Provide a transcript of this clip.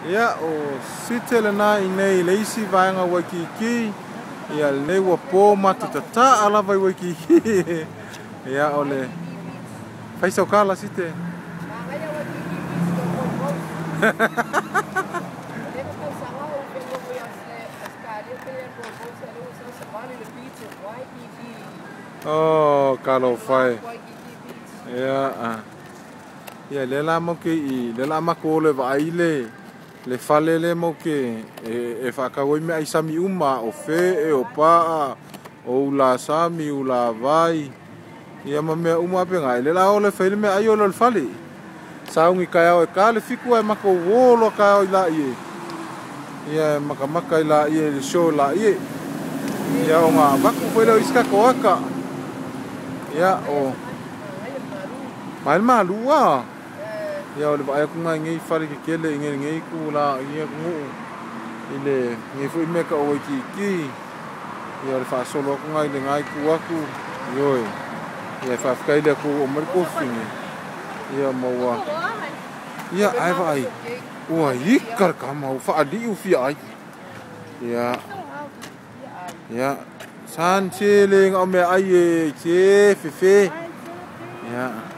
Ia o site lena i nei le isi vaega Waikiki. Ia lenei ua po matou tataa lava i Waikiki. Ia o le faisaukala site. Oh, talofa e. Ia ia lea la mau ke i lea la matou o le vaai le le fale le mau ke e faatau ai meaai sami uma o fee o paa o ula sami ula vai ia ma mea uma pe ngai le la o le fai le meaai o le fale sauni taeao e ta le 7 ae matou o loa taeao i laie ia makamaka i laie le show laie ia o ngā avatu foi lea o isi tatou ata ia o mai le malu a ia o le vaai atu nai nei fale kekele i nei nei ku la i atunuu i le nei foi mea ka o Waikiki ia o le faasolo atu nai le ngai ku atu ioe ia faafetai le atu o mai le kofine ia maua ia ai vaai ua ika le kama ua faaliu fia ai ia ia san che le ngao mea ai e che fe fe ia.